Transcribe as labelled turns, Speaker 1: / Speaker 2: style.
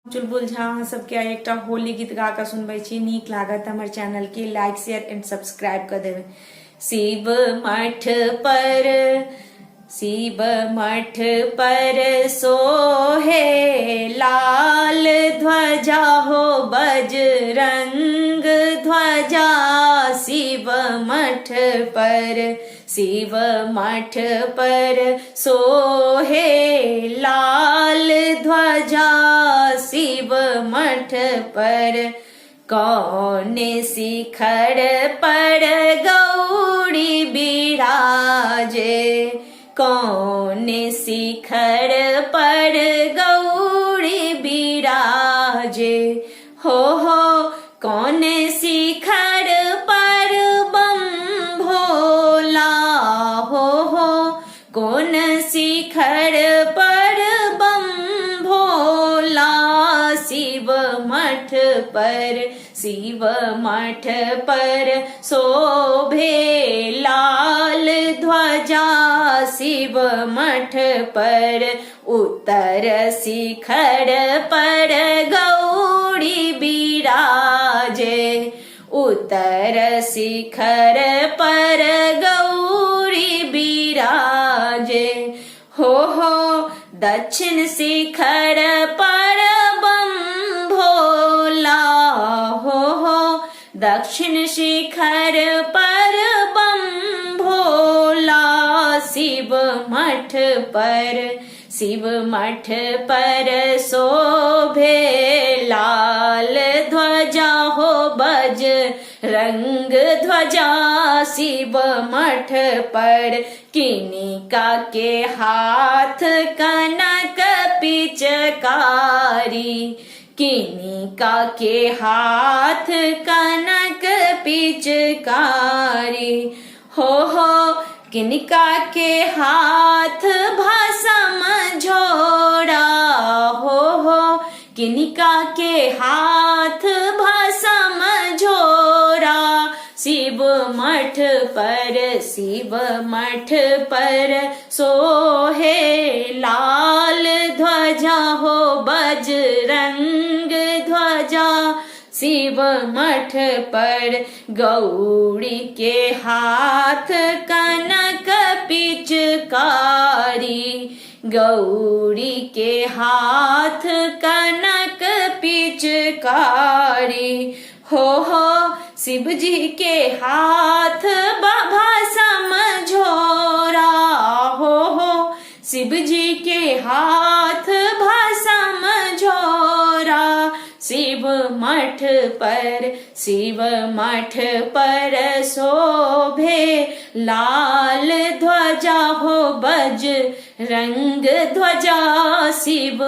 Speaker 1: चुलबुल झा अहाँ सबके आइ एकटा होली गीत गा कऽ सुनबै छी। नीक लागत हमर चैनल के लाइक, शेयर एंड सब्सक्राइब कऽ देबै। शिव मठ पर, शिव मठ पर सोहे लाल ध्वजा हो बजरंग ध्वजा। शिव मठ पर, शिव मठ पर सोहे लाल ध्वजा। शिव मठ पर कौन शिखर पर गौरी बिराजे, कौन शिखर पर गौरी बिराजे। हो हो कौन शिखर पर बम भोला, हो हो कौन शिखर पर बम भोला। शिव मठ पर, शिव मठ पर शोभे लाल ध्वजा। शिव मठ पर उत्तर शिखर पर गौरी बिराजे, उत्तर शिखर पर गौरी बिराजे। हो हो दक्षिण शिखर पर बम भोला, हो हो दक्षिण शिखर पर बम भोला। शिव मठ पर, शिव मठ पर शोभे लाल ध्वजा हो बज रंग ध्वजा। शिव मठ पर किनिका के हाथ कनक पिचकारी, किनिका के हाथ कनक पिचकारी। हो हो किनका के हाथ भसम झोरा, हो हो किनका के हाथ भसम झोरा। शिव मठ पर, शिव मठ पर सोहे लाल ध्वजा हो बजरंग ध्वजा। शिव मठ पर गौरी के हाथ कनक पिचकारी, गौरी के हाथ कनक पिचकारी। हो हो शिव जी के हाथ भसम झोरा, हो हो शिव जी के हाथ भसम झोरा। शिव मठ पर, शिव मठ पर शोभे लाल ध्वजा हो बज रंग ध्वजा। शिव